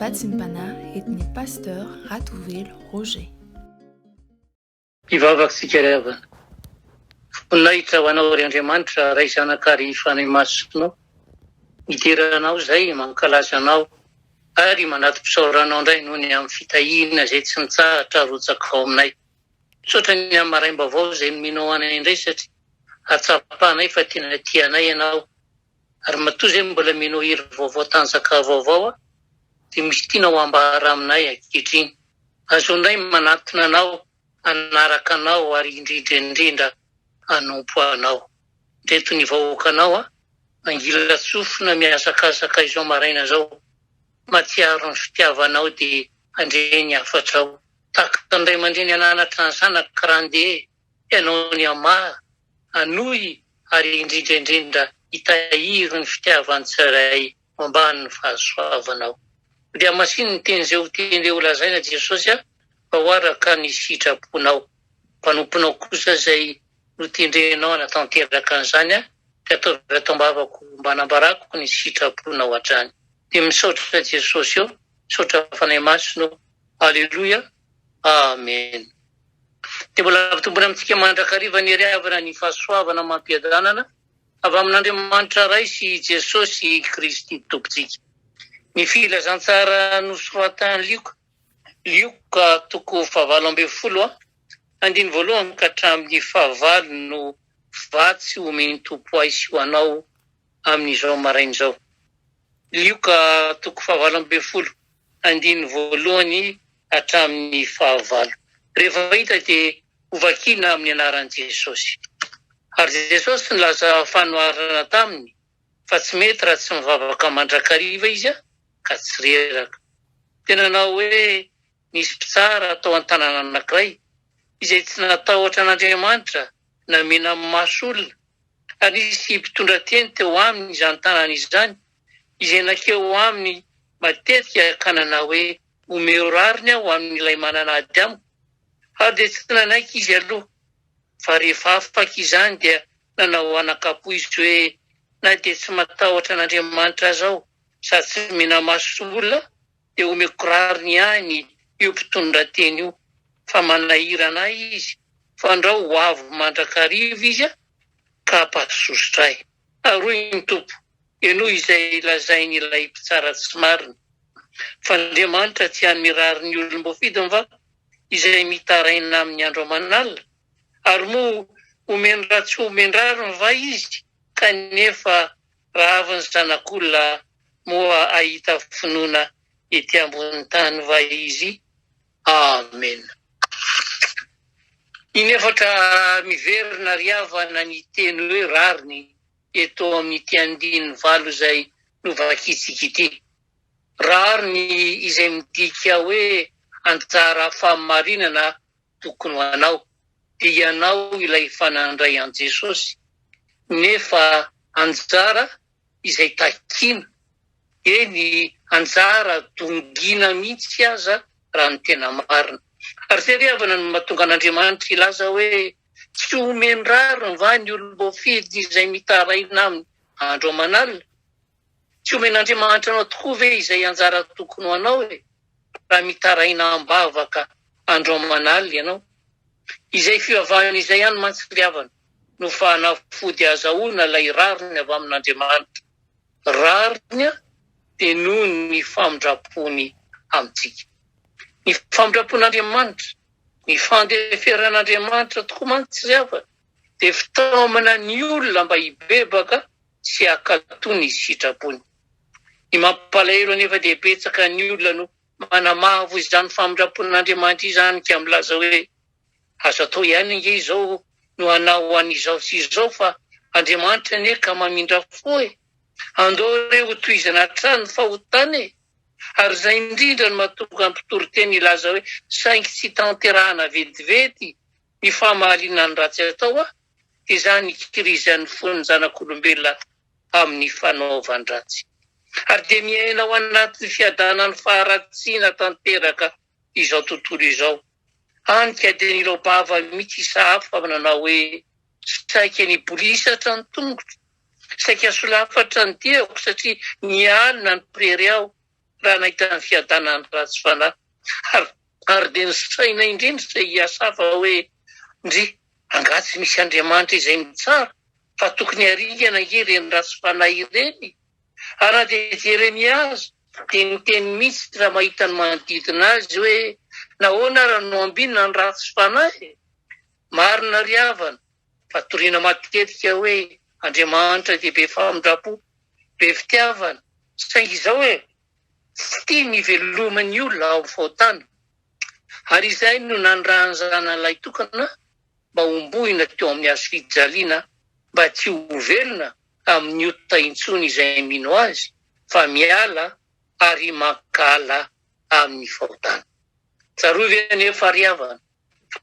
Vatsim-panahy entin'ny Pasteur Ratovelo Roger. Hivavaka isika ry havana. Voninahitra ho Anao ry Andriamanitra Ray Zanaka ary Fanahy Masina. Midera Anao izay, mankalaza Anao ary manati-pisaorana Anao indray noho ny amin'ny fitahiana izay tsy mitsahatra arotsakao aminay. Misaotra ny amin'ny maraim-baovao izay nomenao anay indray satria ahatsapanay fa tena tia anay Ianao ary matoa izay mbola omenao hery vaovao tanjaka vaovao dia misy tianao hambara aminay ankehitriny. Azonay manatona Anao, hanaraka Anao ary indrindra indrindra hanompo Anao. Ndreto ny vahoakanao mangilan-tsofina mihazakazaka izao maraina izao, mahatsiaro ny fitiavanao dia handre ny hafatrao. Tahaka ny ray aman-dreny hananatra ny zanaka raha andeha Ianao ny hamaha, hanohy ary indrindra indrindra hitahiry ny fitiavan'ny tsirairay ambany ny fahasoavanao. Dia hamasino ny teny izay ho tendreo ho lazaina Jesosy a, fa ho araka ny sitraponao. Mpanomponao kosa izay notendrenao hanatanteraka an'izany a, dia ataovy ato am-bavako mba hanambarako ny sitraponao hatrany. Dia misaotra Jesosy ô, misaotra Fanahy Masina ô. Aleloia. Amen. Dia mbola ampitombona amintsika mandrakariva ny hery havana ny fahasoavana amam-piadanana avy amin'Andriamanitra Ray sy Jesosy Kristy Tompontsika. Ny filazantsara nosoratan'i Lioka, Lioka toko fahavalo ambin'ny folo, andininy voalohany ka hatramin'ny fahavalo no vatsy omen'ny Tompo ahy sy ho anao amin'izao maraina izao. Lioka toko fahavalo ambin'ny folo, andininy voalohany hatramin'ny fahavalo. Rehefa hita dia hovakina amin'ny anaran'i Jesosy. Ary Jesosy nilaza fanoharana taminy fa tsy mety raha tsy mivavaka mandrakariva izy ka tsy reraka. Dia nanao hoe, Nisy mpitsara tao an-tanàna anankiray, izay tsy natahotra an'Andriamanitra na mena-maso olona, ary nisy mpitondra teny teo aminy izany tanàna izany, izay nankeo aminy matetika ka nanao hoe, Omeo rariny aho amin'ilay manana ady amiko. Ary dia tsy nanaiky izy aloha, fa rehefa afaka izany dia nanao anakam-po izy hoe, Na dia tsy matahotra an'Andriamanitra aza aho, sady tsy mena-maso olona, dia omeko rariny ihany io mpitondra teny io, fa manahirana ahy izy, fandrao ho avy mandrakariva izy ka hampahasosotra ahy. Ary hoy ny Tompo, Henoy izay lazain'ilay mpitsara tsy marina. Fa Andriamanitra tsy hanome rariny ny olom-boafidiny va, izay mitaraina aminy andro aman'alina? Ary moa homeny raha tsy homen-drariny va izy, kanefa raha avy ny Zanak'olona, moa hahita finoana ety ambonin'ny tany va izy? Amena. Inefatra miverina ry havana ny teny hoe rariny eto amin'ity andininy valo izay novakintsika ity. Rariny izay midika hoe anjara fahamarinana tokony ho anao, dia ianao ilay efa nandray an'i Jesosy, nefa anjara izay takiana, eny anjara dongina mihitsy aza raha ny tena marina. Ary izay ry havana no mahatonga an'Andriamanitra hilaza hoe tsy omeny rariny va ny olom-boafidy izay mitaraina aminy andro aman'alina? Tsy omen'Andriamanitra anao tokoa ve izay anjara tokony ho anao e, raha mitaraina am-bavaka andro aman'alina ianao? Izay fivavahana izay ihany mantsy ry havana no fanafody azahoana ilay rariny avy amin'Andriamanitra. Rariny dia noho ny famindram-pony amintsika. Ny famindram-pon'Andriamanitra, ny fandeferan'Andriamanitra tokoa mantsy ry havana dia fitaomana ny olona mba hibebaka sy hankatò ny sitrapony. Ny mampalahelo anefa dia betsaka ny olona no manamavo izany famindram-pon'Andriamanitra izany ka milaza hoe, Azo atao ihany ange izao no hanao an'izao sy izao fa Andriamanitra anie ka mamindra fo e! Andao re hotohizana hatrany ny fahotana e! Ary izay indrindra no mahatonga ny mpitoriteny hilaza hoe saingy tsy tanterahana vetivety ny famaliana ny ratsy atao a! Izany ikirizan'ny fon'ny zanak'olombelona amin'ny fanaovan-dratsy. Ary dia miaina ao anatin'ny fiadanan'ny faharatsiana tanteraka izao tontolo izao. Hany ka dia nilaobava mihitsy i Sahafa nanao hoe, Saika nibolisatra ny tongotro, saika solafatra ny diako satria nialona ny mpirery aho. raha nahita ny fiadanan'ny ratsy fanahy. Ary, ary dia nisaina indrindra i Asafa hoe, Ndry, angaha tsy misy Andriamanitra izay mitsara, fa tokony haringana ange ireny ratsy fanahy ireny? Ary na dia Jeremia aza dia niteny mihitsy raha mahita ny manodidina azy hoe, Nahoana ary no ambinina ny ratsy fanahy? Marina ry havana fa toriana matetika hoe Andriamanitra dia be famindram-po, be fitiavana, saingy izao e, tsy tia ny hiveloman'ny olona ao amin'ny fahotana. Ary izay no nanirahan'ny Zanany Lahitokana mba hombohina teo amin'ny hazo fijaliana mba tsy ho velona amin'ny ota intsony izay mino Azy fa miala ary mankahala amin'ny fahotana. Tsarovy anefa ry havana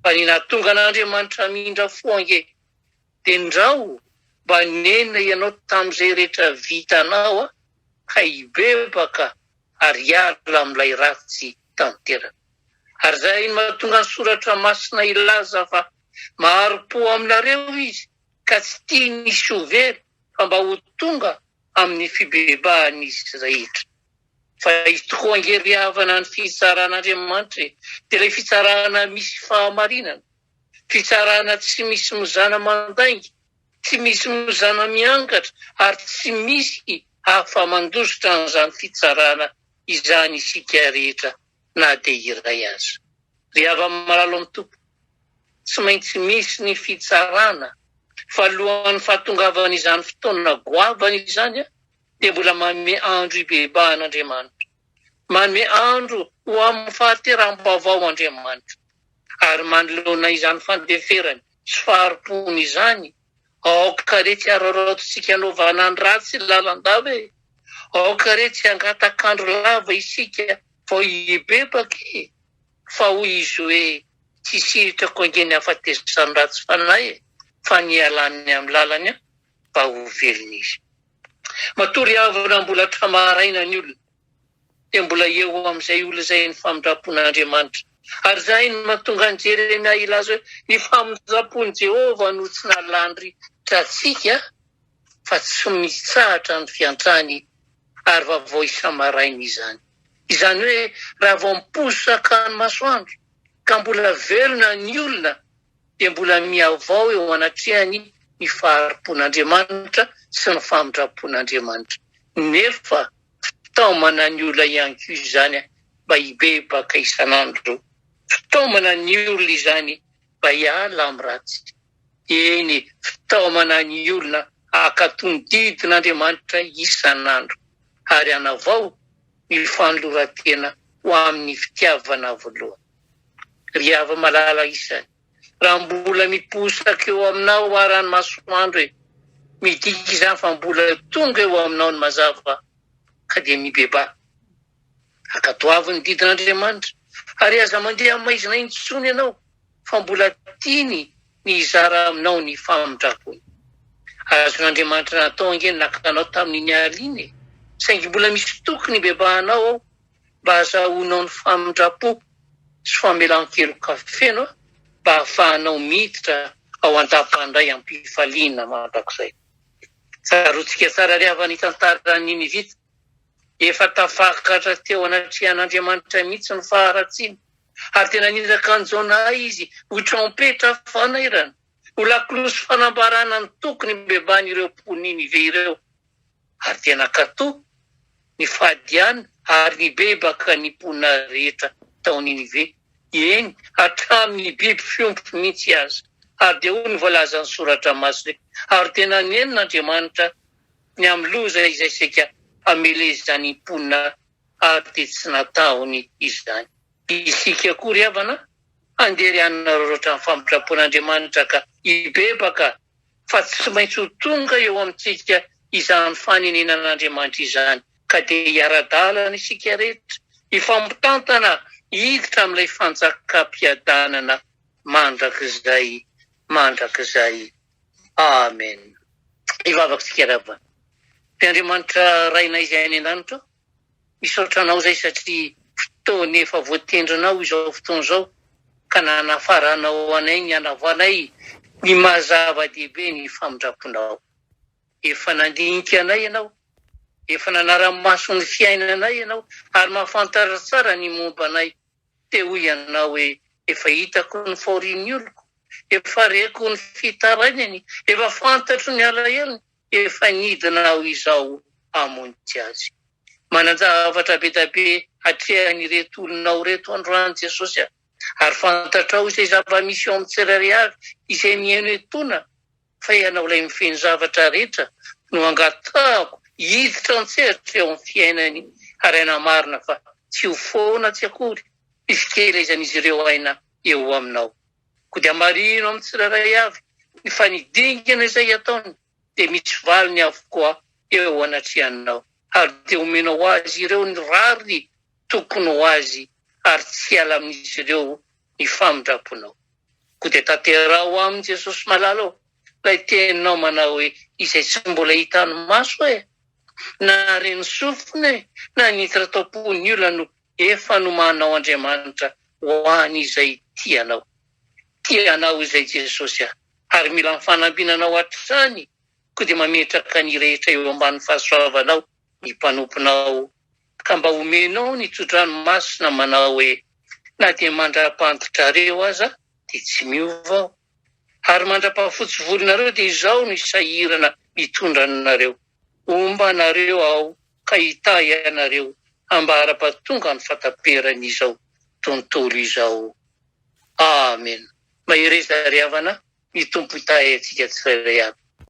fa ny nahatonga an'Andriamanitra hamindra fo ange dia ndrao mba nenina ianao tamin'izay rehetra vitanao ka hibebaka ary hiala amin'ilay ratsy tanteraka. Ary izay no mahatonga ny soratra masina hilaza fa mahari-po aminareo Izy ka tsy tiany hisy ho very fa mba ho tonga amin'ny fibebahan'izy rehetra. Fa izy tokoa ange ry havana ny fitsaran'Andriamanitra e! Dia ilay fitsarana misy fahamarinana, fitsarana tsy misy mizana mandainga, tsy misy mizana miangatra ary tsy misy afa-mandositra an'izany fitsarana izany isika rehetra na dia iray aza. Ry hava-malalo amin'ny Tompo, tsy maintsy misy ny fitsarana fa alohan'ny fahatongavan'izany fotoana goavana izany dia mbola manome andro hibebahana Andriamanitra. Manome andro ho amin'ny fahateraham-baovao Andriamanitra. Ary manoloana izany fandeferany sy fahari-pony izany, aoka re tsy hararaotintsika hanaovana ny ratsy lalandava e! Aoka re tsy hangatak'andro lava isika vao hibebaka e! Fa hoy izy hoe, Tsy sitrako ange ny hahafatesan'ny ratsy fanahy e, fa ny hialany amin'ny lalany mba ho velona izy. Matory havana mbola tra-maraina ny olona, dia mbola eo amin'izay olona izay ny famindram-pon'Andriamanitra. Ary izay no mahatonga an'i Jeremia hilaza hoe, Ny famindram-pon'i Jehovah no tsy nahalanritra antsika, fa tsy mitsahatra ny fiantrany, ary vaovao isa-maraina izany. Izany hoe raha vao miposaka ny masoandro ka mbola velona ny olona dia mbola mihavao eo anatrehany ny fahari-pon'Andriamanitra sy ny famindram-pon'Andriamanitra. Nefa fitaomana ny olona ihany koa izany mba hibebaka isan'andro. Fitaomana ny olona izany mba hiala amin'ny ratsy. Eny, fitaomana ny olona hankatò ny didin'Andriamanitra isan'andro ary hanavao ny fanoloran-tena ho amin'ny fitiavana voalohany. Ry hava-malala isany, raha mbola miposaka eo aminao ara ny masoandro e, midika izany fa mbola tonga eo aminao ny mazava, ka dia mibebaha. Ankatoavy ny didin'Andriamanitra, ary aza mandeha amin'ny maizina intsony ianao, fa mbola tiany ny hizara aminao ny famindram-pony. Azon'Andriamanitra natao ange ny naka anao tamin'iny alina iny e! Saingy mbola misy toky ny hibebahanao ao mba hazahoanao ny famindram-po sy famelan-keloka feno mba hahafahanao miditra ao an-dapan'ny Ray am-pifaliana mandrakizay. Tsaroantsika tsara ry havana ny tantaran'i Ninivita. Efa tafakatra teo anatrehan'Andriamanitra mihitsy ny faharatsiany. Ary dia naniraka an'i Jona izy ho trompetra fanairana, ho lakolosy fanambarana ny tokony hibebahan'ireo mponin'i Ninive ireo. Ary dia nankatò ny fahadiany ary nibebaka ny mponina rehetra tao Ninive, eny, hatramin'ny biby fiompy mihitsy aza. Ary dia hoy ny voalazan'ny Soratra Masina hoe, Ary dia nanenina Andriamanitra ny amin'ny loza izay saika hamelezany mponina ary dia tsy nataony izany. Isika koa ry havana, handeha ry hanararaotra ny famindram-pon'Andriamanitra ka hibebaka fa tsy maintsy ho tonga eo amintsika izany fanenenan'Andriamanitra izany ka dia hiara-dalana isika rehetra, hifampitantana hiditra amin'ilay fanjakam-piadanana mandrakizay mandrakizay. Amen. Hivavaka isika ry havana. Ry Andriamanitra Rainay izay any an-danitra ô, misaotra Anao izay satria fotoana efa voatendrinao izao fotoana izao ka nanafaranao anay ny hanaovanay ny maha zava-dehibe ny famindram-ponao. Efa nandinika anay Ianao. Efa nanara-maso ny fiainanay Ianao ary mahafantatra tsara ny momba anay. Dia hoy Ianao hoe, Efa hitako ny fahorian'ny oloko, efa reko ny fitarainany, efa fantatro ny alahelony, efa nidina aho izao hamonjy azy. Manan-javatra be dia be atrehan'ireto olonao ireto androany Jesosy a! Ary fantatrao izay zava-misy eo amin'ny tsirairay avy izay mihaino etoana fa Ianao ilay mifehy ny zavatra rehetra no angatahako hiditra an-tsehatra eo amin'ny fiainany ary hanamarina fa tsy ho foana tsy akory ny fikelezan'izy ireo aina eo Aminao. Koa dia marihino amin'ny tsirairay avy ny fa ny dingana izay ataony dia misy valiny avokoa eo anatrehanao ary dia omenao azy ireo ny rariny tokony ho azy ary tsy hiala amin'izy ireo ny famindram-ponao. Koa dia tanteraho aminy Jesosy malala ô, ilay teninao manao hoe izay tsy mbola hitan'ny maso e, na ren'ny sofina e, na niditra tao am-pon'ny olona no efa nomaninao Andriamanitra ho an'izay tia anao. Tia anao izay Jesosy a, ary mila ny fanampiana anao hatrany, koa dia mametraka ny rehetra eo ambany fahasoavanao ny mpanomponao ka mba omenao ny tsodrano masina manao hoe, Na dia mandra-panditrareo aza dia tsy miova aho, ary mandra-pahafotsy volonareo dia izaho no hisahirana mitondra anareo. Homba anareo aho ka hitahy anareo ambara-pahatonga ny fahataperan'izao tontolo izao. Amena. Mahereza ry havana, ny Tompo hitahy antsika tsirairay avy.